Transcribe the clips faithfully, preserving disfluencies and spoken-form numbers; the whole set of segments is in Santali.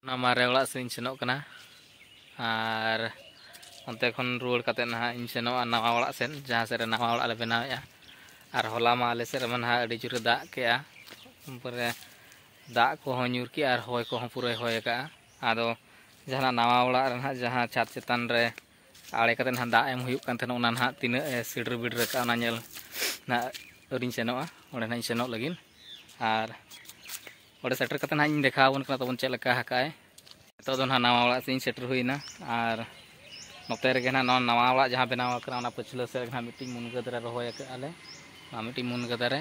ᱚᱱᱟ ᱢᱟᱨᱮ ᱚᱲᱟᱜ ᱥᱮᱫ ᱤᱧ ᱥᱮᱱᱚᱜ ᱠᱟᱱᱟ᱾ ᱟᱨ ᱚᱱᱛᱮ ᱠᱷᱚᱱ ᱨᱩᱣᱟᱹᱲ ᱠᱟᱛᱮ ᱱᱟᱦᱟᱜ ᱤᱧ ᱥᱮᱱᱚᱜᱼᱟ ᱱᱟᱣᱟ ᱚᱲᱟᱜ ᱥᱮᱫ, ᱡᱟᱦᱟᱸ ᱥᱮᱫ ᱨᱮ ᱱᱟᱣᱟ ᱚᱲᱟᱜ ᱞᱮ ᱵᱮᱱᱟᱣᱮᱫᱼᱟ᱾ ᱟᱨ ᱦᱚᱞᱟ ᱢᱟ ᱟᱞᱮ ᱥᱮᱫ ᱨᱮᱢᱟ ᱱᱟᱦᱟᱜ ᱟᱹᱰᱤ ᱡᱳᱨᱮ ᱫᱟᱜ ᱠᱮᱜᱼᱟ᱾ ᱛᱟᱨᱯᱚᱨᱮ ᱫᱟᱜ ᱠᱚᱦᱚᱸ ᱧᱩᱨ ᱠᱮᱜᱼᱟ ᱟᱨ ᱦᱚᱭ ᱠᱚᱦᱚᱸ ᱯᱩᱨᱟᱹᱭ ᱦᱚᱭ ᱟᱠᱟᱜᱼᱟ᱾ ᱟᱫᱚ ᱡᱟᱦᱟᱱᱟᱜ ᱱᱟᱣᱟ ᱚᱲᱟᱜ ᱨᱮ ᱱᱟᱦᱟᱜ ᱡᱟᱦᱟᱸ ᱪᱷᱟᱫᱽ ᱪᱮᱛᱟᱱ ᱨᱮ ᱟᱲᱮ ᱠᱟᱛᱮ ᱱᱟᱦᱟᱜ ᱫᱟᱜ ᱮᱢ ᱦᱩᱭᱩᱜ ᱠᱟᱱ ᱛᱟᱦᱮᱱᱟ, ᱚᱱᱟ ᱱᱟᱦᱟᱜ ᱛᱤᱱᱟᱹᱜ ᱮ ᱥᱤᱰᱤᱨ ᱵᱤᱰᱤᱨ ᱟᱠᱟᱫᱼᱟ, ᱚᱱᱟ ᱧᱮᱞ ᱱᱟᱦᱟᱜ ᱟᱹᱣᱨᱤᱧ ᱥᱮᱱᱚᱜᱼᱟ᱾ ᱚᱸᱰᱮ ᱱᱟᱦᱟᱜ ᱤᱧ ᱥᱮᱱᱚᱜ ᱞᱟᱹᱜᱤᱫ᱾ ᱟᱨ ᱚᱸᱰᱮ ᱥᱮᱴᱮᱨ ᱠᱟᱛᱮ ᱱᱟᱦᱟᱜ ᱤᱧ ᱫᱮᱠᱷᱟᱣ ᱟᱵᱚᱱ ᱠᱟᱱᱟ ᱛᱟᱵᱚᱱ ᱪᱮᱫ ᱞᱮᱠᱟ ᱟᱠᱟᱫᱼᱟᱭ᱾ ᱱᱤᱛᱚᱜ ᱫᱚ ᱱᱟᱦᱟᱜ ᱱᱟᱣᱟ ᱚᱲᱟᱜ ᱥᱮᱫ ᱤᱧ ᱥᱮᱴᱮᱨ ᱦᱩᱭᱱᱟ᱾ ᱟᱨ ᱱᱚᱛᱮ ᱨᱮᱜᱮ ᱱᱟᱦᱟᱜ ᱱᱚᱣᱟ ᱱᱟᱣᱟ ᱚᱲᱟᱜ ᱡᱟᱦᱟᱸ ᱵᱮᱱᱟᱣ ᱟᱠᱟᱱᱟ, ᱚᱱᱟ ᱯᱟᱹᱪᱷᱞᱟᱹ ᱥᱮᱫ ᱨᱮ ᱱᱟᱦᱟᱜ ᱢᱤᱫᱴᱤᱡ ᱢᱩᱱᱜᱟᱹ ᱫᱟᱨᱮ ᱨᱚᱦᱚᱭ ᱟᱠᱟᱫᱼᱟ ᱞᱮ᱾ ᱱᱚᱣᱟ ᱢᱤᱫᱴᱤᱡ ᱢᱩᱱᱜᱟᱹ ᱫᱟᱨᱮ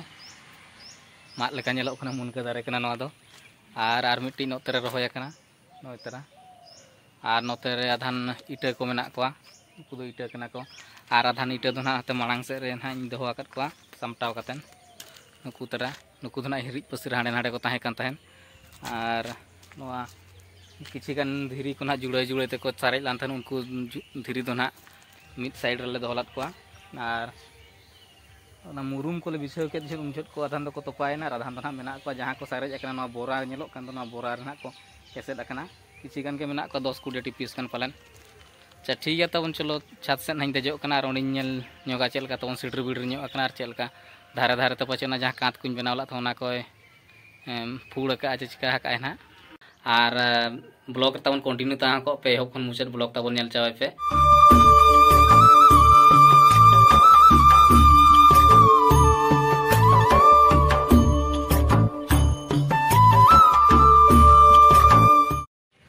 ᱢᱟᱫ ᱞᱮᱠᱟ ᱧᱮᱞᱚᱜ ᱠᱟᱱᱟ, ᱢᱩᱱᱜᱟᱹ ᱫᱟᱨᱮ ᱠᱟᱱᱟ ᱱᱚᱣᱟ ᱫᱚ᱾ ᱟᱨ ᱟᱨ ᱢᱤᱫᱴᱤᱡ ᱱᱚᱛᱮ ᱨᱮ ᱨᱚᱦᱚᱭ ᱟᱠᱟᱱᱟ, ᱱᱚᱜᱼᱚᱭ ᱛᱟᱨᱟ᱾ ᱟᱨ ᱱᱚᱛᱮ ᱨᱮ ᱟᱫᱷᱟᱱ ᱤᱴᱟᱹ ᱠᱚ ᱢᱮᱱᱟᱜ ᱠᱚᱣᱟ, ᱩᱱᱠᱩ ᱫᱚ ᱤᱴᱟᱹ ᱠᱟᱱᱟ ᱠᱚ᱾ ᱟᱨ ᱟᱫᱷᱟᱱ ᱤᱴᱟᱹ ᱫᱚ ᱱᱟᱦᱟᱜ ᱦᱟᱱᱛᱮ ᱢᱟᱲᱟᱝ ᱥᱮᱫ ᱨᱮ ᱱᱟᱦᱟᱜ ᱤᱧ ᱫᱚᱦᱚ ᱟᱠᱟᱫ ᱠᱚᱣᱟ ᱥᱟᱢᱴᱟᱣ ᱠᱟᱛᱮᱫ᱾ ᱱᱩᱠᱩ ᱛᱟᱨᱟ, ᱱᱩᱠᱩ ᱫᱚ ᱱᱟᱦᱟᱜ ᱦᱤᱨᱤᱡ ᱯᱟᱹᱥᱤᱨ ᱦᱟᱸᱰᱮ ᱱᱟᱰᱮ ᱠᱚ ᱛᱟᱦᱮᱸ ᱠᱟᱱ ᱛᱟᱦᱮᱸᱫ᱾ ᱟᱨ ᱱᱚᱣᱟ ᱠᱤᱪᱷᱤ ᱜᱟᱱ ᱫᱷᱤᱨᱤ ᱠᱚ ᱱᱟᱦᱟᱜ ᱡᱩᱲᱟᱹ ᱡᱩᱲᱟᱹ ᱛᱮᱠᱚ ᱥᱟᱨᱮᱡ ᱞᱮᱱ ᱛᱟᱦᱮᱸᱫ, ᱩᱱᱠᱩ ᱡᱩ-, ᱫᱷᱤᱨᱤ ᱫᱚ ᱱᱟᱦᱟᱜ ᱢᱤᱫ ᱥᱟᱭᱤᱰ ᱨᱮᱞᱮ ᱫᱚᱦᱚ ᱞᱮᱫ ᱠᱚᱣᱟ᱾ ᱟᱨ ᱚᱱᱟ ᱢᱩᱨᱩᱢ ᱠᱚᱞᱮ ᱵᱤᱪᱷᱟᱹᱣ ᱠᱮᱫ ᱡᱚᱠᱷᱚᱱ, ᱩᱱ ᱡᱚᱦᱚᱜ ᱠᱚ ᱟᱫᱷᱟᱱ ᱫᱚᱠᱚ ᱛᱚᱯᱟᱭᱮᱱᱟ ᱟᱨ ᱟᱫᱷᱟᱱ ᱫᱚ ᱱᱟᱦᱟᱜ ᱢᱮᱱᱟᱜ ᱠᱚᱣᱟ, ᱡᱟᱦᱟᱸ ᱠᱚ ᱥᱟᱨᱮᱡ ᱟᱠᱟᱱᱟ, ᱱᱚᱣᱟ ᱵᱚᱨᱟ ᱧᱮᱞᱚᱜ ᱠᱟᱱ ᱫᱚ, ᱱᱚᱣᱟ ᱵᱚᱨᱟ ᱨᱮ ᱱᱟᱦᱟᱜ ᱠᱚ ᱮᱥᱮᱫ ᱟᱠᱟᱱᱟ᱾ ᱠᱤᱪᱷᱤ ᱜᱟᱱ ᱜᱮ ᱢᱮᱱᱟᱜ ᱠᱚᱣᱟ, ᱫᱚᱥ ᱠᱩᱲᱤ ᱴᱤ ᱯᱤᱥ ᱜᱟᱱ ᱯᱟᱞᱮᱱ᱾ ᱟᱪᱪᱷᱟ, ᱴᱷᱤᱠ ᱜᱮᱭᱟ, ᱛᱟᱵᱚᱱ ᱪᱚᱞᱚ ᱪᱷᱟᱫᱽ ᱥᱮᱫ ᱱᱟᱦᱟᱜ ᱤᱧ ᱫᱮᱡᱚᱜ ᱠᱟᱱᱟ ᱟᱨ ᱚᱸᱰᱮᱧ ᱧᱮᱞ ᱧᱚᱜᱟ ᱪᱮᱫ ᱞᱮᱠᱟ ᱛᱟᱵᱚᱱ ᱥᱤᱰᱤᱨ ᱵᱤᱰᱤᱨ ᱧᱚᱜ ᱟᱠᱟᱱᱟ ᱟᱨ ᱪᱮᱫ ᱞᱮᱠᱟ ᱫᱷᱟᱨᱮ ᱫᱷᱟᱨᱮ ᱛᱮ ᱯᱟᱪᱮ ᱚᱱᱟ ᱡᱟᱦᱟᱸ ᱠᱟᱸᱛ ᱠᱚᱧ ᱵᱮᱱᱟᱣ ᱞᱮᱫ ᱛᱟᱦᱮᱸ, ᱚᱱᱟ ᱠᱚᱭ ᱮᱢ, ᱯᱷᱩᱲ ᱟᱠᱟᱫᱼᱟ ᱪᱮ ᱪᱤᱠᱟ ᱟᱠᱟᱫᱼᱟᱭ ᱱᱟᱦᱟᱜ᱾ ᱟᱨ, ᱮ, ᱵᱞᱚᱜ ᱨᱮ ᱛᱟᱵᱚᱱ ᱠᱚᱱᱴᱤᱱᱤᱭᱩ ᱛᱟᱦᱮᱸ ᱠᱚᱜ ᱯᱮ, ᱮᱦᱚᱵ ᱠᱷᱚᱱ ᱢᱩᱪᱟᱹᱫ ᱵᱞᱚᱜ ᱛᱟᱵᱚᱱ ᱧᱮᱞ ᱪᱟᱵᱟᱭ ᱯᱮ᱾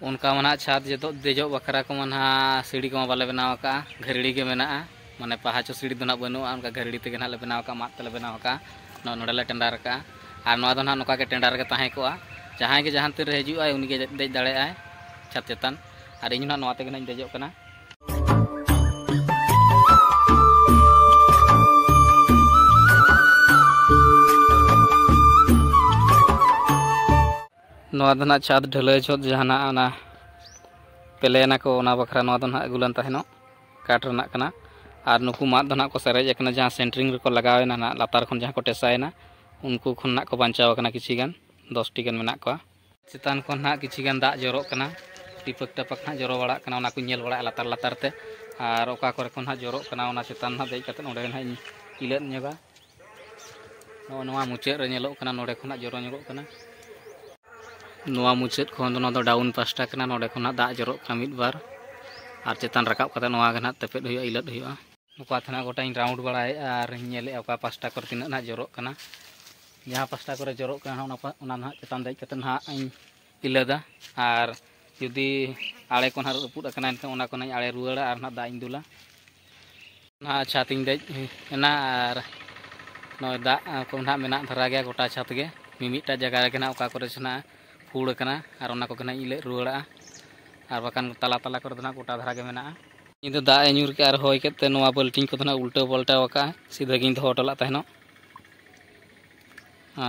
ᱚᱱᱠᱟ ᱢᱟ ᱱᱟᱦᱟᱜ ᱪᱷᱟᱫᱽ ᱡᱚᱛᱚ ᱫᱮᱡᱚᱜ ᱵᱟᱠᱷᱨᱟ ᱠᱚᱢᱟ ᱱᱟᱦᱟᱜ ᱥᱤᱲᱤ ᱠᱚᱢᱟ ᱵᱟᱞᱮ ᱵᱮᱱᱟᱣ ᱟᱠᱟᱫᱼᱟ, ᱜᱷᱟᱹᱨᱲᱤ ᱜᱮ ᱢᱮᱱᱟᱜᱼᱟ᱾ ᱢᱟᱱᱮ ᱯᱟᱦᱟᱪᱚ ᱥᱤᱲᱤ ᱫᱚ ᱱᱟᱦᱟᱜ ᱵᱟᱹᱱᱩᱜᱼᱟ, ᱚᱱᱠᱟ ᱜᱷᱟᱹᱨᱲᱤ ᱛᱮᱜᱮ ᱱᱟᱦᱟᱜ ᱞᱮ ᱵᱮᱱᱟᱣ ᱟᱠᱟᱫᱼᱟ, ᱢᱟᱫ ᱛᱮᱞᱮ ᱵᱮᱱᱟᱣ ᱟᱠᱟᱫᱼᱟ᱾ ᱱᱚᱜᱼᱚ ᱱᱚᱰᱮ ᱞᱮ ᱴᱮᱸᱰᱟᱨ ᱟᱠᱟᱫᱼᱟ᱾ ᱟᱨ ᱱᱚᱣᱟ ᱫᱚ ᱱᱟᱦᱟᱜ ᱱᱚᱝᱠᱟ ᱜᱮ ᱴᱮᱸᱰᱟᱨ ᱜᱮ ᱛᱟᱦᱮᱸ ᱠᱚᱜᱼᱟ, ᱡᱟᱦᱟᱸᱭ ᱜᱮ ᱡᱟᱦᱟᱸ ᱛᱤᱱ ᱨᱮ ᱦᱤᱡᱩᱜ ᱟᱭ ᱩᱱᱤ ᱜᱮ ᱫᱮᱡ ᱫᱟᱲᱮᱭᱟᱜᱼᱟᱭ ᱪᱷᱟᱫᱽ ᱪᱮᱛᱟᱱ᱾ ᱟᱨ ᱤᱧ ᱦᱚᱸ ᱱᱟᱦᱟᱜ ᱱᱚᱣᱟ ᱛᱮᱜᱮ ᱱᱟᱦᱟᱜ ᱤᱧ ᱫᱮᱡᱚᱜ ᱠᱟᱱᱟ᱾ ᱱᱚᱣᱟ ᱫᱚ ᱱᱟᱦᱟᱜ ᱪᱷᱟᱫᱽ ᱰᱷᱟᱹᱞᱟᱹᱭ ᱡᱚᱦᱚᱜ ᱡᱟᱦᱟᱱᱟᱜ ᱚᱱᱟ ᱯᱞᱮᱱ ᱟᱠᱚ, ᱚᱱᱟ ᱵᱟᱠᱷᱨᱟ ᱱᱚᱣᱟ ᱫᱚ ᱱᱟᱦᱟᱜ ᱟᱹᱜᱩ ᱞᱮᱱ ᱛᱟᱦᱮᱱᱚᱜ, ᱠᱟᱴ ᱨᱮᱱᱟᱜ ᱠᱟᱱᱟ᱾ ᱟᱨ ᱱᱩᱠᱩ ᱢᱟᱫ ᱫᱚ ᱱᱟᱦᱟᱜ ᱠᱚ ᱥᱟᱨᱮᱡ ᱟᱠᱟᱱᱟ, ᱡᱟᱦᱟᱸ ᱥᱮᱱᱴᱨᱤᱝ ᱨᱮᱠᱚ ᱞᱟᱜᱟᱣ ᱮᱱᱟ ᱱᱟᱦᱟᱜ, ᱞᱟᱛᱟᱨ ᱠᱷᱚᱱ ᱡᱟᱦᱟᱸ ᱠᱚ ᱴᱮᱥᱟᱭᱮᱱᱟ, ᱩᱱᱠᱩ ᱠᱷᱚᱱ ᱱᱟᱦᱟᱜ ᱠᱚ ᱵᱟᱧᱪᱟᱣ ᱟᱠᱟᱱᱟ ᱠᱤᱪᱷᱤ ᱜᱟᱱ, ᱫᱚᱥ ᱴᱤ ᱜᱟᱱ ᱢᱮᱱᱟᱜ ᱠᱚᱣᱟ᱾ ᱪᱮᱛᱟᱱ ᱠᱷᱚᱱ ᱱᱟᱦᱟᱜ ᱠᱤᱪᱷᱤ ᱜᱟᱱ ᱫᱟᱜ ᱡᱚᱨᱚᱜ ᱠᱟᱱᱟ, ᱴᱤᱯᱟᱹᱠ ᱴᱟᱯᱟᱠ ᱱᱟᱦᱟᱜ ᱡᱚᱨᱚ ᱵᱟᱲᱟᱜ ᱠᱟᱱᱟ, ᱚᱱᱟ ᱠᱚᱧ ᱧᱮᱞ ᱵᱟᱲᱟᱭᱟ ᱞᱟᱛᱟᱨ ᱞᱟᱛᱟᱨ ᱛᱮ᱾ ᱟᱨ ᱚᱠᱟ ᱠᱚᱨᱮ ᱠᱷᱚᱱ ᱱᱟᱦᱟᱜ ᱡᱚᱨᱚᱜ ᱠᱟᱱᱟ, ᱚᱱᱟ ᱪᱮᱛᱟᱱ ᱱᱟᱦᱟᱜ ᱫᱮᱡ ᱠᱟᱛᱮ ᱚᱸᱰᱮ ᱱᱟᱦᱟᱜ ᱤᱧ ᱤᱞᱟᱹᱫ ᱧᱚᱜᱟ᱾ ᱱᱚᱜᱼᱚ ᱱᱚᱣᱟ ᱢᱩᱪᱟᱹᱫ ᱨᱮ ᱧᱮᱞᱚᱜ ᱠᱟᱱᱟ, ᱱᱚᱰᱮ ᱠᱷᱚᱱᱟᱜ ᱡᱚᱨᱚ ᱧᱚᱜᱚᱜ ᱠᱟᱱᱟ᱾ ᱱᱚᱣᱟ ᱢᱩᱪᱟᱹᱫ ᱠᱷᱚᱱ ᱫᱚ, ᱱᱚᱣᱟ ᱫᱚ ᱰᱟᱣᱩᱱ ᱯᱟᱥᱴᱟ ᱠᱟᱱᱟ, ᱱᱚᱰᱮ ᱠᱷᱚᱱᱟᱜ ᱫᱟᱜ ᱡᱚᱨᱚᱜ ᱠᱟᱱᱟ ᱢᱤᱫ ᱵᱟᱨ, ᱟᱨ ᱪᱮᱛᱟᱱ ᱨᱟᱠᱟᱵ ᱠᱟᱛᱮ ᱱᱚᱣᱟ ᱜᱮ ᱱᱟᱦᱟᱜ ᱛᱮᱯᱮᱫ ᱦᱩᱭᱩᱜᱼᱟ, ᱤᱞᱟᱹᱫ ᱦᱩᱭᱩᱜᱼᱟ᱾ ᱱᱚᱝᱠᱟ ᱛᱮ ᱱᱟᱦᱟᱜ ᱜᱚᱴᱟᱧ ᱨᱟᱣᱩᱱᱰ ᱵᱟᱲᱟᱭᱮᱫᱼᱟ ᱟᱨ ᱧᱮᱞᱮᱫᱼᱟ ᱚᱠᱟ ᱯᱟᱥᱴᱟ ᱠᱚᱨᱮ ᱛᱤᱱᱟᱹᱜ ᱱᱟᱦᱟᱜ ᱡᱚᱨᱚᱜ ᱠᱟᱱᱟ᱾ ᱡᱟᱦᱟᱸ ᱯᱟᱥᱴᱟ ᱠᱚᱨᱮ ᱡᱚᱨᱚᱜ ᱠᱟᱱᱟ, ᱚᱱᱟ ᱯᱟ-, ᱚᱱᱟ ᱱᱟᱦᱟᱜ ᱪᱮᱛᱟᱱ ᱫᱮᱡ ᱠᱟᱛᱮ ᱱᱟᱦᱟᱜ ᱤᱧ ᱤᱞᱟᱹᱫᱟ᱾ ᱟᱨ ᱡᱩᱫᱤ ᱟᱲᱮ ᱠᱚ ᱱᱟᱦᱟᱜ ᱨᱟᱹᱯᱩᱫ ᱟᱠᱟᱱᱟ, ᱮᱱᱠᱷᱟᱱ ᱚᱱᱟ ᱠᱚ ᱱᱟᱦᱟᱜ ᱤᱧ ᱟᱲᱮ ᱨᱩᱣᱟᱹᱲᱟ ᱟᱨ ᱱᱟᱦᱟᱜ ᱫᱟᱜ ᱤᱧ ᱫᱩᱞᱟ᱾ ᱱᱟᱦᱟᱜ ᱪᱷᱟᱛ ᱤᱧ ᱫᱮᱡ ᱮᱱᱟ ᱟᱨ ᱱᱚᱜᱼᱚᱭ ᱫᱟᱜ ᱠᱚ ᱱᱟᱦᱟᱜ ᱢᱮᱱᱟᱜ ᱫᱷᱟᱨᱟ ᱜᱮᱭᱟ ᱜᱚᱴᱟ ᱪᱷᱟᱛ ᱜᱮ᱾ ᱢᱤᱢᱤᱫᱴᱟᱜ ᱡᱟᱭᱜᱟ ᱨᱮᱜᱮ ᱱᱟᱦᱟᱜ ᱚᱠᱟ ᱠᱚᱨᱮ ᱪᱚ ᱱᱟᱦᱟᱜ ᱯᱷᱩᱲ ᱟᱠᱟᱱᱟ ᱟᱨ ᱚᱱᱟ ᱠᱚᱜᱮ ᱱᱟᱦᱟᱜ ᱤᱧ ᱤᱞᱟᱹᱫ ᱨᱩᱣᱟᱹᱲᱟᱜᱼᱟ᱾ ᱟᱨ ᱵᱟᱠᱷᱟᱱ ᱛᱟᱞᱟ ᱛᱟᱞᱟ ᱠᱚᱨᱮ ᱫᱚ ᱱᱟᱦᱟᱜ ᱜᱚᱴᱟ ᱫᱷᱟᱨᱟ ᱜᱮ ᱢᱮᱱᱟᱜᱼᱟ᱾ ᱧᱤᱫᱟᱹ ᱫᱟᱜ ᱮ ᱧᱩᱨ ᱠᱮᱜᱼᱟ ᱟᱨ ᱦᱚᱭ ᱠᱮᱫ ᱛᱮ ᱱᱚᱣᱟ ᱵᱟᱹᱞᱴᱤᱱ ᱠᱚᱫᱚ ᱱᱟᱦᱟᱜ ᱩᱞᱴᱟᱹᱣ ᱯᱟᱞᱴᱟᱣ ᱟᱠᱟᱫᱼᱟ, ᱥᱤᱫᱷᱟᱹ ᱜᱤᱧ ᱫᱚᱦᱚ ᱦᱚᱴᱚ ᱞᱮᱫ ᱛᱟᱦᱮᱱᱚᱜ᱾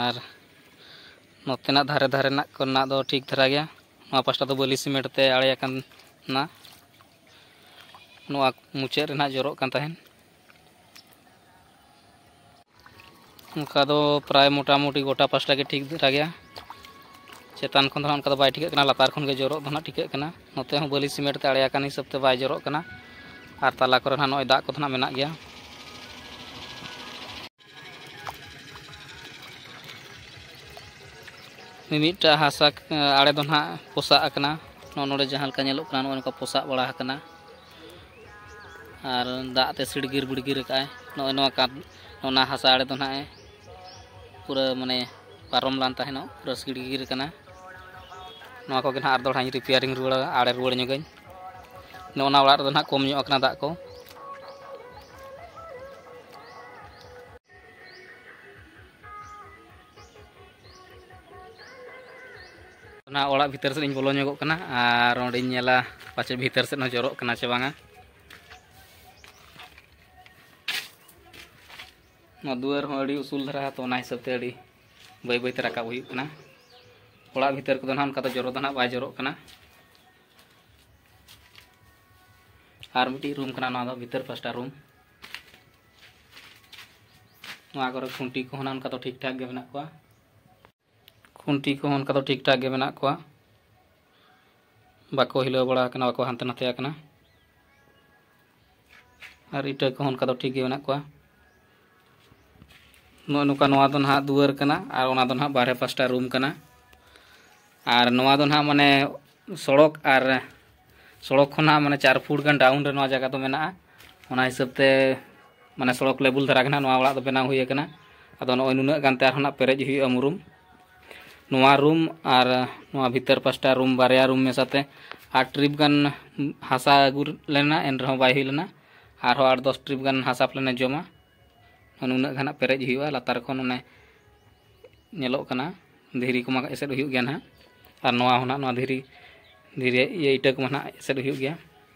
ᱟᱨ ᱱᱚᱛᱮᱱᱟᱜ ᱫᱷᱟᱨᱮ ᱫᱷᱟᱨᱮ ᱨᱮᱱᱟᱜ ᱠᱚᱨᱮᱱᱟᱜ ᱫᱚ ᱴᱷᱤᱠ ᱫᱷᱟᱨᱟ ᱜᱮᱭᱟ᱾ ᱱᱚᱣᱟ ᱯᱟᱥᱴᱟ ᱫᱚ ᱵᱟᱹᱞᱤ ᱥᱤᱢᱮᱱᱴ ᱛᱮ ᱟᱲᱮ ᱟᱠᱟᱱᱟ᱾ ᱱᱚᱣᱟ ᱢᱩᱪᱟᱹᱫ ᱨᱮ ᱱᱟᱦᱟᱜ ᱡᱚᱨᱚᱜ ᱠᱟᱱ ᱛᱟᱦᱮᱱ᱾ ᱚᱱᱠᱟ ᱫᱚ ᱯᱨᱟᱭ ᱢᱚᱴᱟᱢᱩᱴᱤ ᱜᱚᱴᱟ ᱯᱟᱥᱴᱟ ᱜᱮ ᱴᱷᱤᱠ ᱫᱷᱟᱨᱟ ᱜᱮᱭᱟ᱾ ᱪᱮᱛᱟᱱ ᱠᱷᱚᱱ ᱫᱚ ᱱᱟᱦᱟᱜ ᱚᱱᱠᱟ ᱫᱚ ᱵᱟᱭ ᱴᱷᱤᱠᱟᱹᱜ ᱠᱟᱱᱟ, ᱞᱟᱛᱟᱨ ᱠᱷᱚᱱ ᱜᱮ ᱡᱚᱨᱚᱜ ᱫᱚ ᱱᱟᱦᱟᱜ ᱴᱷᱤᱠᱟᱹᱜ ᱠᱟᱱᱟ᱾ ᱱᱚᱛᱮ ᱦᱚᱸ ᱵᱟᱹᱞᱤ ᱥᱤᱢᱮᱱᱴ ᱛᱮ ᱟᱲᱮ ᱟᱠᱟᱱ ᱦᱤᱥᱟᱹᱵ ᱛᱮ ᱵᱟᱭ ᱡᱚᱨᱚᱜ ᱠᱟᱱᱟ᱾ ᱟᱨ ᱛᱟᱞᱟ ᱠᱚᱨᱮ ᱱᱟᱦᱟᱜ ᱱᱚᱜᱼᱚᱭ ᱫᱟᱜ ᱠᱚᱫᱚ ᱱᱟᱦᱟᱜ ᱢᱮᱱᱟᱜ ᱜᱮᱭᱟ᱾ ᱢᱤᱢᱤᱫᱴᱟᱜ ᱦᱟᱥᱟ, ᱮ, ᱟᱲᱮ ᱫᱚ ᱱᱟᱦᱟᱜ ᱯᱚᱥᱟᱜ ᱟᱠᱟᱱᱟ᱾ ᱱᱚᱜᱼᱚ ᱱᱚᱰᱮ ᱡᱟᱦᱟᱸ ᱞᱮᱠᱟ ᱧᱮᱞᱚᱜ ᱠᱟᱱᱟ, ᱱᱚᱜᱼᱚ ᱱᱚᱝᱠᱟ ᱯᱚᱥᱟᱜ ᱵᱟᱲᱟ ᱟᱠᱟᱱᱟ᱾ ᱟᱨ ᱫᱟᱜ ᱛᱮ ᱥᱤᱲᱜᱤᱨ ᱵᱤᱲᱜᱤᱨ ᱟᱠᱟᱫᱼᱟᱭ᱾ ᱱᱚᱜᱼᱚᱭ ᱱᱚᱣᱟ ᱠᱟᱸᱛ, ᱚᱱᱟ ᱦᱟᱥᱟ ᱟᱲᱮ ᱫᱚ ᱱᱟᱦᱟᱜ ᱮ ᱯᱩᱨᱟᱹ ᱢᱟᱱᱮ ᱯᱟᱨᱚᱢ ᱞᱟᱱ ᱛᱟᱦᱮᱱᱚᱜ, ᱯᱩᱨᱟᱹ ᱥᱤᱲᱜᱤᱨ ᱟᱠᱟᱱᱟ᱾ ᱱᱚᱣᱟ ᱠᱚᱜᱮ ᱱᱟᱦᱟᱜ ᱟᱨ ᱫᱚᱦᱲᱟᱧ ᱨᱤᱯᱮᱭᱟᱨᱤᱝ ᱨᱩᱣᱟᱹᱲᱟ, ᱟᱲᱮ ᱨᱩᱣᱟᱹᱲ ᱧᱚᱜᱟᱹᱧ᱾ ᱱᱚᱜᱼᱚ ᱱᱟ ᱚᱲᱟᱜ ᱨᱮᱫᱚ ᱱᱟᱦᱟᱜ ᱠᱚᱢ ᱧᱚᱜ ᱟᱠᱟᱱᱟ ᱫᱟᱜ ᱠᱚ᱾ ᱚᱱᱟ ᱚᱲᱟᱜ ᱵᱷᱤᱛᱟᱹᱨ ᱥᱮᱫ ᱤᱧ ᱵᱚᱞᱚ ᱧᱚᱜᱚᱜ ᱠᱟᱱᱟ ᱟᱨ ᱚᱸᱰᱮᱧ ᱧᱮᱞᱟ ᱯᱟᱪᱮ ᱵᱷᱤᱛᱟᱹᱨ ᱥᱮᱫ ᱦᱚᱸ ᱡᱚᱨᱚᱜ ᱠᱟᱱᱟ ᱪᱮ ᱵᱟᱝᱟ᱾ ᱱᱚᱣᱟ ᱫᱩᱣᱟᱹᱨ ᱦᱚᱸ ᱟᱹᱰᱤ ᱩᱥᱩᱞ ᱫᱷᱟᱨᱟ, ᱛᱚ ᱚᱱᱟ ᱦᱤᱥᱟᱹᱵ ᱛᱮ ᱟᱹᱰᱤ ᱵᱟᱹᱭ ᱵᱟᱹᱭ ᱛᱮ ᱨᱟᱠᱟᱵ ᱦᱩᱭᱩᱜ ᱠᱟᱱᱟ᱾ ᱚᱲᱟᱜ ᱵᱷᱤᱛᱟᱹᱨ ᱠᱚᱫᱚ ᱱᱟᱦᱟᱜ ᱚᱱᱠᱟ ᱫᱚ ᱡᱚᱨᱚ ᱫᱚ ᱱᱟᱦᱟᱜ ᱵᱟᱭ ᱡᱚᱨᱚᱜ ᱠᱟᱱᱟ᱾ ᱟᱨ ᱢᱤᱫᱴᱤᱡ ᱨᱩᱢ ᱠᱟᱱᱟ, ᱱᱚᱣᱟ ᱫᱚ ᱵᱷᱤᱛᱟᱹᱨ ᱯᱟᱥᱴᱟ ᱨᱩᱢ᱾ ᱱᱚᱣᱟ ᱠᱚᱨᱮ ᱠᱷᱩᱱᱴᱤ ᱠᱚᱦᱚᱸ ᱱᱟᱦᱟᱜ ᱚᱱᱠᱟ ᱫᱚ ᱴᱷᱤᱠ ᱴᱷᱟᱠ ᱜᱮ ᱢᱮᱱᱟᱜ ᱠᱚᱣᱟ᱾ ᱠᱷᱩᱱᱴᱤ ᱠᱚᱦᱚᱸ ᱚᱱᱠᱟ ᱫᱚ ᱴᱷᱤᱠ ᱴᱷᱟᱠ ᱜᱮ ᱢᱮᱱᱟᱜ ᱠᱚᱣᱟ, ᱵᱟᱠᱚ ᱦᱤᱞᱟᱹᱣ ᱵᱟᱲᱟ ᱟᱠᱟᱱᱟ, ᱵᱟᱠᱚ ᱦᱟᱱᱛᱮ ᱱᱟᱛᱮ ᱟᱠᱟᱱᱟ᱾ ᱟᱨ ᱤᱴᱟᱹ ᱠᱚᱦᱚᱸ ᱚᱱᱠᱟ ᱫᱚ ᱴᱷᱤᱠ ᱜᱮ ᱢᱮᱱᱟᱜ ᱠᱚᱣᱟ᱾ ᱱᱚᱜᱼᱚ ᱱᱚᱝᱠᱟ ᱱᱚᱣᱟ ᱫᱚ ᱱᱟᱦᱟᱜ ᱫᱩᱣᱟᱹᱨ ᱠᱟᱱᱟ ᱟᱨ ᱚᱱᱟ ᱫᱚ ᱱᱟᱦᱟᱜ ᱵᱟᱨᱦᱮ ᱯᱟᱥᱴᱟ ᱨᱩᱢ ᱠᱟᱱᱟ᱾ ᱟᱨ ᱱᱚᱣᱟ ᱫᱚ ᱱᱟᱦᱟᱜ ᱢᱟᱱᱮ ᱥᱚᱲᱚᱠ ᱟᱨ ᱥᱚᱲᱚᱠ ᱠᱷᱚᱱᱟᱜ ᱢᱟᱱᱮ ᱪᱟᱨ ᱯᱷᱩᱴ ᱜᱟᱱ ᱰᱟᱣᱩᱱ ᱨᱮ ᱱᱚᱣᱟ ᱡᱟᱭᱜᱟ ᱫᱚ ᱢᱮᱱᱟᱜᱼᱟ᱾ ᱚᱱᱟ ᱦᱤᱥᱟᱹᱵ ᱛᱮ ᱢᱟᱱᱮ ᱥᱚᱲᱚᱠ ᱞᱮᱵᱩᱞ ᱫᱷᱟᱨᱟ ᱜᱮ ᱱᱟᱦᱟᱜ ᱱᱚᱣᱟ ᱚᱲᱟᱜ ᱫᱚ ᱵᱮᱱᱟᱣ ᱦᱩᱭ ᱟᱠᱟᱱᱟ᱾ ᱟᱫᱚ ᱱᱚᱜᱼᱚᱭ ᱱᱩᱱᱟᱹᱜ ᱜᱟᱱ ᱛᱮ ᱟᱨᱦᱚᱸ ᱱᱟᱦᱟᱜ ᱯᱮᱨᱮᱡ ᱦᱩᱭᱩᱜᱼᱟ ᱢᱩᱨᱩᱢ᱾ ᱱᱚᱣᱟ ᱨᱩᱢ ᱟᱨ ᱱᱚᱣᱟ ᱵᱷᱤᱛᱟᱹᱨ ᱯᱟᱥᱴᱟ ᱨᱩᱢ, ᱵᱟᱨᱭᱟ ᱨᱩᱢ ᱢᱮᱥᱟᱛᱮ ᱟᱴ ᱴᱨᱤᱯ ᱜᱟᱱ ᱦᱟᱥᱟ ᱟᱹᱜᱩ ᱞᱮᱱᱟ, ᱮᱱ ᱨᱮᱦᱚᱸ ᱵᱟᱭ ᱦᱩᱭ ᱞᱮᱱᱟ᱾ ᱟᱨᱦᱚᱸ ᱟᱴ ᱫᱚᱥ ᱴᱨᱤᱯ ᱜᱟᱱ ᱦᱟᱥᱟ ᱯᱟᱞᱮᱱᱮ ᱡᱚᱢᱟ᱾ ᱱᱩᱱᱟᱹᱜ ᱜᱟᱱ ᱦᱟᱸᱜ ᱯᱮᱨᱮᱡ ᱦᱩᱭᱩᱜᱼᱟ᱾ ᱞᱟᱛᱟᱨ ᱠᱷᱚᱱ ᱚᱱᱮ ᱧᱮᱞᱚᱜ ᱠᱟᱱᱟ ᱫᱷᱤᱨᱤ ᱠᱚᱢᱟ ᱮᱥᱮᱫ ᱦᱩᱭᱩᱜ ᱜᱮᱭᱟ ᱱᱟᱦᱟᱜ, ᱟᱨ ᱱᱚᱣᱟ ᱦᱚᱸ ᱱᱟᱦᱟᱜ ᱱᱚᱣᱟ ᱫᱷᱤᱨᱤ, ᱫᱷᱤᱨᱤ ᱤᱭᱟᱹ ᱤᱴᱟᱹ ᱠᱚᱢᱟ ᱱᱟᱦᱟᱜ ᱮᱥᱮᱫ ᱦᱩᱭᱩᱜ ᱜᱮᱭᱟ᱾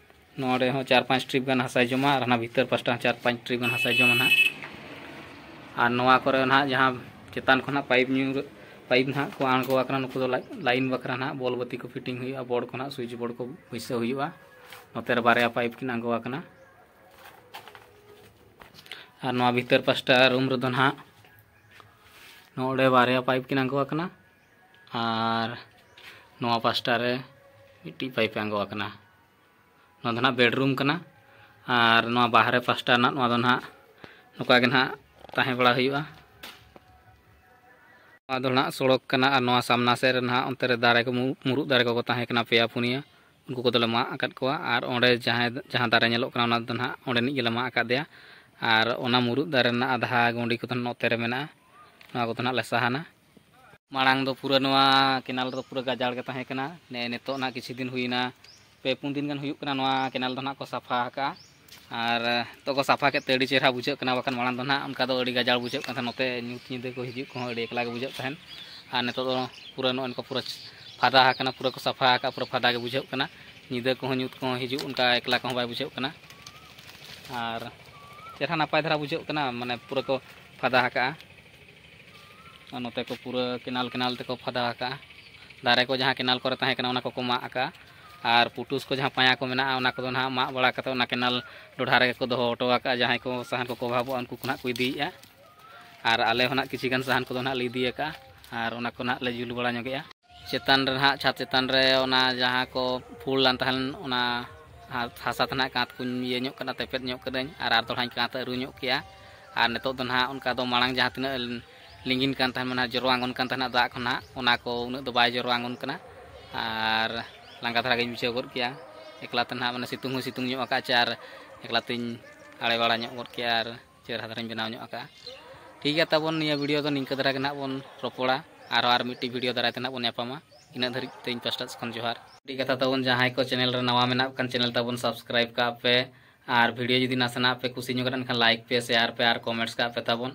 ᱱᱚᱰᱮ ᱦᱚᱸ ᱪᱟᱨ ᱯᱟᱸᱪ ᱴᱨᱤᱯ ᱜᱟᱱ ᱦᱟᱥᱟᱭ ᱡᱚᱢᱟ ᱟᱨ ᱦᱟᱱᱟ ᱵᱷᱤᱛᱟᱹᱨ ᱯᱟᱥᱴᱟ ᱦᱚᱸ ᱪᱟᱨ ᱯᱟᱸᱪ ᱴᱨᱤᱯ ᱜᱟᱱ ᱦᱟᱥᱟᱭ ᱡᱚᱢᱟ ᱱᱟᱦᱟᱜ᱾ ᱟᱨ ᱱᱚᱣᱟ ᱠᱚᱨᱮ ᱱᱟᱦᱟᱜ ᱡᱟᱦᱟᱸ ᱪᱮᱛᱟᱱ ᱠᱷᱚᱱᱟᱜ ᱯᱟᱭᱤᱯ ᱧᱩᱨ, ᱯᱟᱭᱤᱯ ᱱᱟᱦᱟᱜ ᱠᱚ ᱟᱬᱜᱚ ᱟᱠᱟᱱᱟ, ᱱᱩᱠᱩ ᱫᱚ ᱞᱟᱭ-, ᱞᱟᱭᱤᱱ ᱵᱟᱠᱷᱨᱟ ᱱᱟᱦᱟᱜ ᱵᱚᱞ ᱵᱟᱹᱛᱤ ᱠᱚ ᱯᱷᱤᱴᱤᱝ ᱦᱩᱭᱩᱜᱼᱟ, ᱵᱳᱨᱰ ᱠᱚ ᱱᱟᱦᱟᱜ ᱥᱩᱭᱤᱪ ᱵᱳᱨᱰ ᱠᱚ ᱵᱟᱹᱭᱥᱟᱹᱣ ᱦᱩᱭᱩᱜᱼᱟ᱾ ᱱᱚᱛᱮ ᱨᱮ ᱵᱟᱨᱭᱟ ᱯᱟᱭᱤᱯ ᱠᱤᱱ ᱟᱬᱜᱚ ᱟᱠᱟᱱᱟ᱾ ᱟᱨ ᱱᱚᱣᱟ ᱵᱷᱤᱛᱟᱹᱨ ᱯᱟᱥᱴᱟ ᱨᱩᱢ ᱨᱮᱫᱚ ᱱᱟᱦᱟᱜ ᱱᱚᱰᱮ ᱵᱟᱨᱭᱟ ᱯᱟᱭᱤᱯ ᱠᱤᱱ ᱟᱬᱜᱚ ᱟᱠᱟᱱᱟ ᱟᱨ ᱱᱚᱣᱟ ᱯᱟᱥᱴᱟ ᱨᱮ ᱢᱤᱫᱴᱤᱡ ᱯᱟᱭᱤᱯ ᱮ ᱟᱬᱜᱚ ᱟᱠᱟᱱᱟ᱾ ᱱᱚᱣᱟ ᱫᱚ ᱱᱟᱦᱟᱜ ᱵᱮᱰᱨᱩᱢ ᱠᱟᱱᱟ᱾ ᱟᱨ ᱱᱚᱣᱟ ᱵᱟᱦᱨᱮ ᱯᱟᱥᱴᱟ ᱨᱮᱱᱟᱜ ᱱᱚᱣᱟ ᱫᱚ ᱱᱟᱦᱟᱜ ᱱᱚᱝᱠᱟ ᱜᱮ ᱱᱟᱦᱟᱜ ᱛᱟᱦᱮᱸ ᱵᱟᱲᱟ ᱦᱩᱭᱩᱜᱼᱟ᱾ ᱱᱚᱣᱟ ᱫᱚ ᱱᱟᱦᱟᱜ ᱥᱚᱲᱚᱠ ᱠᱟᱱᱟ᱾ ᱟᱨ ᱱᱚᱣᱟ ᱥᱟᱢᱱᱟ ᱥᱮᱫ ᱨᱮ ᱱᱟᱦᱟᱜ ᱚᱱᱛᱮ ᱨᱮ ᱫᱟᱨᱮ ᱠᱚ, ᱢᱩ-, ᱢᱩᱨᱩᱫ ᱫᱟᱨᱮ ᱠᱚᱠᱚ ᱛᱟᱦᱮᱸ ᱠᱟᱱᱟ ᱯᱮᱭᱟ ᱯᱩᱱᱭᱟᱹ, ᱩᱱᱠᱩ ᱠᱚᱫᱚᱞᱮ ᱢᱟᱜ ᱟᱠᱟᱫ ᱠᱚᱣᱟ᱾ ᱟᱨ ᱚᱸᱰᱮ ᱡᱟᱦᱟᱸᱭ, ᱡᱟᱦᱟᱸ ᱫᱟᱨᱮ ᱧᱮᱞᱚᱜ ᱠᱟᱱᱟ, ᱚᱱᱟ ᱫᱚ ᱱᱟᱦᱟᱜ ᱚᱸᱰᱮᱱᱤᱡ ᱜᱮᱞᱮ ᱢᱟᱜ ᱟᱠᱟᱫᱮᱭᱟ᱾ ᱟᱨ ᱚᱱᱟ ᱢᱩᱨᱩᱫ ᱫᱟᱨᱮ ᱨᱮᱱᱟᱜ ᱟᱫᱷᱟ ᱜᱩᱸᱰᱤ ᱠᱚᱫᱚ ᱱᱚᱛᱮ ᱨᱮ ᱢᱮᱱᱟᱜᱼᱟ, ᱱᱚᱣᱟ ᱠᱚᱫᱚ ᱱᱟᱦᱟᱜ ᱞᱮ ᱥᱟᱦᱟᱱᱟ᱾ ᱢᱟᱲᱟᱝ ᱫᱚ ᱯᱩᱨᱟᱹ ᱱᱚᱣᱟ ᱠᱮᱱᱟᱞ ᱨᱮᱫᱚ ᱯᱩᱨᱟᱹ ᱜᱟᱡᱟᱲ ᱜᱮ ᱛᱟᱦᱮᱸ ᱠᱟᱱᱟ᱾ ᱱᱮ ᱱᱤᱛᱚᱜ ᱱᱟᱦᱟᱜ ᱠᱤᱪᱷᱩ ᱫᱤᱱ ᱦᱩᱭᱱᱟ, ᱯᱮ ᱯᱩᱱ ᱫᱤᱱ ᱜᱟᱱ ᱦᱩᱭᱩᱜ ᱠᱟᱱᱟ, ᱱᱚᱣᱟ ᱠᱮᱱᱟᱞ ᱫᱚ ᱱᱟᱦᱟᱜ ᱠᱚ ᱥᱟᱯᱷᱟ ᱟᱠᱟᱜᱼᱟ᱾ ᱟᱨ ᱱᱤᱛᱚᱜ ᱠᱚ ᱥᱟᱯᱷᱟ ᱠᱮᱫ ᱛᱮ ᱟᱹᱰᱤ ᱪᱮᱦᱨᱟ ᱵᱩᱡᱷᱟᱹᱜ ᱠᱟᱱᱟ, ᱵᱟᱠᱷᱟᱱ ᱢᱟᱲᱟᱝ ᱫᱚ ᱱᱟᱦᱟᱜ ᱚᱱᱠᱟ ᱫᱚ ᱟᱹᱰᱤ ᱜᱟᱡᱟᱲ ᱵᱩᱡᱷᱟᱹᱜ ᱠᱟᱱ ᱛᱟᱦᱮᱸᱫ, ᱱᱚᱛᱮ ᱧᱩᱛ ᱧᱤᱫᱟᱹ ᱠᱚ ᱦᱤᱡᱩᱜ ᱠᱚᱦᱚᱸ ᱟᱹᱰᱤ ᱮᱠᱞᱟ ᱜᱮ ᱵᱩᱡᱷᱟᱹᱜ ᱛᱟᱦᱮᱸᱫ᱾ ᱟᱨ ᱱᱤᱛᱚᱜ ᱫᱚ ᱯᱩᱨᱟᱹ ᱱᱚᱜᱼᱚᱭ ᱱᱚᱝᱠᱟ ᱯᱩᱨᱟᱹ ᱯᱷᱟᱫᱟ ᱟᱠᱟᱱᱟ, ᱯᱩᱨᱟᱹ ᱠᱚ ᱥᱟᱯᱷᱟ ᱟᱠᱟᱫᱼᱟ, ᱯᱩᱨᱟᱹ ᱯᱷᱟᱫᱟ ᱜᱮ ᱵᱩᱡᱷᱟᱹᱜ ᱠᱟᱱᱟ᱾ ᱧᱤᱫᱟᱹ ᱠᱚᱦᱚᱸ ᱧᱩᱛ ᱠᱚᱦᱚᱸ ᱦᱤᱡᱩᱜ, ᱚᱱᱠᱟ ᱮᱠᱞᱟ ᱠᱚᱦᱚᱸ ᱵᱟᱭ ᱵᱩᱡᱷᱟᱹᱜ ᱠᱟᱱᱟ᱾ ᱟᱨ ᱪᱮᱦᱨᱟ ᱱᱟᱯᱟᱭ ᱫᱷᱟᱨᱟ ᱵᱩᱡᱷᱟᱹᱜ ᱠᱟᱱᱟ, ᱢᱟᱱᱮ ᱯᱩᱨᱟᱹ ᱠᱚ ᱯᱷᱟᱫᱟ ᱟᱠᱟᱜᱼᱟ᱾ ᱟᱨ ᱱᱚᱛᱮ ᱠᱚ ᱯᱩᱨᱟᱹ ᱠᱮᱱᱟᱞ ᱠᱮᱱᱟᱞ ᱛᱮᱠᱚ ᱯᱷᱟᱫᱟ ᱟᱠᱟᱜᱼᱟ᱾ ᱫᱟᱨᱮ ᱠᱚ ᱡᱟᱦᱟᱸ ᱠᱮᱱᱟᱞ ᱠᱚᱨᱮ ᱛᱟᱦᱮᱸ ᱠᱟᱱᱟ, ᱚᱱᱟ ᱠᱚᱠᱚ ᱢᱟᱜ ᱟᱠᱟᱜᱼᱟ᱾ ᱟᱨ ᱯᱩᱴᱩᱥ ᱠᱚ ᱡᱟᱦᱟᱸ ᱯᱟᱸᱭᱟ ᱠᱚ ᱢᱮᱱᱟᱜᱼᱟ, ᱚᱱᱟ ᱠᱚᱫᱚ ᱱᱟᱦᱟᱜ ᱢᱟᱜ ᱵᱟᱲᱟ ᱠᱟᱛᱮ ᱚᱱᱟ ᱠᱮᱱᱟᱞ ᱰᱚᱰᱷᱟ ᱨᱮᱜᱮ ᱠᱚ ᱫᱚᱦᱚ ᱦᱚᱴᱚ ᱟᱠᱟᱜᱼᱟ᱾ ᱡᱟᱦᱟᱸᱭ ᱠᱚ ᱥᱟᱦᱟᱱ ᱠᱚᱠᱚ ᱚᱵᱷᱟᱵᱚᱜᱼᱟ, ᱩᱱᱠᱩ ᱠᱚ ᱱᱟᱦᱟᱜ ᱠᱚ ᱤᱫᱤᱭᱮᱫᱼᱟ᱾ ᱟᱨ ᱟᱞᱮ ᱦᱚᱸ ᱱᱟᱦᱟᱜ ᱠᱤᱪᱷᱤ ᱜᱟᱱ ᱥᱟᱦᱟᱱ ᱠᱚᱫᱚ ᱱᱟᱦᱟᱜ ᱞᱮ ᱤᱫᱤ ᱟᱠᱟᱜᱼᱟ᱾ ᱟᱨ ᱚᱱᱟ ᱠᱚ ᱱᱟᱦᱟᱜ ᱞᱮ ᱡᱩᱞ ᱵᱟᱲᱟ ᱧᱚᱜᱮᱜᱼᱟ᱾ ᱪᱮᱛᱟᱱ ᱨᱮ ᱱᱟᱦᱟᱜ, ᱪᱷᱟᱫᱽ ᱪᱮᱛᱟᱱ ᱨᱮ ᱚᱱᱟ ᱡᱟᱦᱟᱸ ᱠᱚ ᱯᱷᱩᱞ ᱞᱟᱱ ᱛᱟᱦᱮᱸ ᱞᱮᱱ, ᱚᱱᱟ ᱦᱟ-, ᱦᱟᱥᱟ ᱛᱮ ᱱᱟᱦᱟᱜ ᱠᱟᱸᱛ ᱠᱚᱧ ᱤᱭᱟᱹ ᱧᱚᱜ ᱠᱟᱱᱟ, ᱛᱮᱯᱮᱫ ᱧᱚᱜ ᱠᱟᱹᱫᱟᱹᱧ, ᱟᱨ ᱟᱨ ᱫᱚᱲᱦᱟᱧ ᱠᱟᱸᱛ ᱟᱹᱨᱩ ᱧᱚᱜ ᱠᱮᱜᱼᱟ᱾ ᱟᱨ ᱱᱤᱛᱚᱜ ᱫᱚ ᱱᱟᱦᱟᱜ ᱚᱱᱠᱟ ᱫᱚ ᱢᱟᱲᱟᱝ ᱡᱟᱦᱟᱸ ᱛᱤᱱᱟᱹᱜ ᱞᱤᱸᱜᱤᱱ ᱠᱟᱱ ᱛᱟᱦᱮᱱ, ᱢᱟᱱᱮ ᱡᱚᱨᱚ ᱟᱬᱜᱚᱱ ᱠᱟᱱ ᱛᱟᱦᱮᱱᱟ ᱫᱟᱜ ᱠᱷᱚᱱᱟᱜ, ᱚᱱᱟ ᱠᱚ ᱩᱱᱟᱹᱜ ᱫᱚ ᱵᱟᱭ ᱡᱚᱨᱚ ᱟᱬᱜᱚᱱ ᱠᱟᱱᱟ᱾ ᱟᱨ ᱞᱟᱸᱜᱟ ᱫᱷᱟᱨᱟ ᱜᱤᱧ ᱵᱩᱡᱷᱟᱹᱣ ᱜᱚᱫ ᱠᱮᱜᱼᱟ᱾ ᱮᱠᱞᱟ ᱛᱮ ᱱᱟᱦᱟᱜ, ᱢᱟᱱᱮ, ᱥᱤᱛᱩᱝ ᱦᱚᱸ ᱥᱤᱛᱩᱝ ᱧᱚᱜ ᱟᱠᱟᱫ ᱪᱮ, ᱟᱨ ᱮᱠᱞᱟ ᱛᱤᱧ ᱟᱲᱮ ᱵᱟᱲᱟ ᱧᱚᱜ ᱜᱚᱫ ᱠᱮᱜᱼᱟ, ᱟᱨ ᱪᱮᱦᱨᱟ ᱫᱷᱟᱨᱟᱧ ᱵᱮᱱᱟᱣ ᱧᱚᱜ ᱟᱠᱟᱫᱼᱟ᱾ ᱴᱷᱤᱠ ᱜᱮᱭᱟ, ᱛᱟᱵᱚᱱ ᱱᱤᱭᱟᱹ ᱵᱷᱤᱰᱤᱭᱳ ᱫᱚ ᱱᱤᱝᱠᱟᱹ ᱫᱷᱟᱨᱟ ᱜᱮ ᱱᱟᱦᱟᱜ ᱵᱚᱱ ᱨᱚᱯᱚᱲᱟ᱾ ᱟᱨᱦᱚᱸ ᱟᱨ ᱢᱤᱫᱴᱤᱡ ᱵᱷᱤᱰᱤᱭᱳ ᱫᱟᱨᱟᱭ ᱛᱮ ᱱᱟᱦᱟᱜ ᱵᱚᱱ ᱧᱟᱯᱟᱢᱟ᱾ ᱤᱱᱟᱹᱜ ᱫᱷᱟᱹᱨᱤᱡ ᱛᱮ ᱤᱧ ᱯᱟᱥᱴᱟ ᱥᱮᱫ ᱠᱷᱚᱱ ᱡᱚᱦᱟᱨ᱾ ᱴᱷᱤᱠ ᱠᱟᱛᱷᱟ ᱛᱟᱵᱚᱱ, ᱡᱟᱦᱟᱸᱭ ᱠᱚ ᱪᱮᱱᱮᱞ ᱨᱮ ᱱᱟᱣᱟ ᱢᱮᱱᱟᱜ ᱠᱷᱟᱱ, ᱪᱮᱱᱮᱞ ᱛᱟᱵᱚᱱ ᱥᱟᱵᱥᱠᱨᱟᱭᱤᱵ ᱠᱟᱜ ᱯᱮ᱾ ᱟᱨ ᱵᱷᱤᱰᱤᱭᱳ ᱡᱩᱫᱤ ᱱᱟᱥᱮᱱᱟᱜ ᱯᱮ ᱠᱩᱥᱤ ᱧᱚᱜ ᱠᱟᱱ ᱠᱷᱟᱱ, ᱞᱟᱭᱤᱠ ᱯᱮ, ᱥᱮᱭᱟᱨ ᱯᱮ ᱟᱨ ᱠᱚᱢᱮᱱᱴᱥ ᱠᱟᱜ ᱯᱮ ᱛᱟᱵᱚᱱ᱾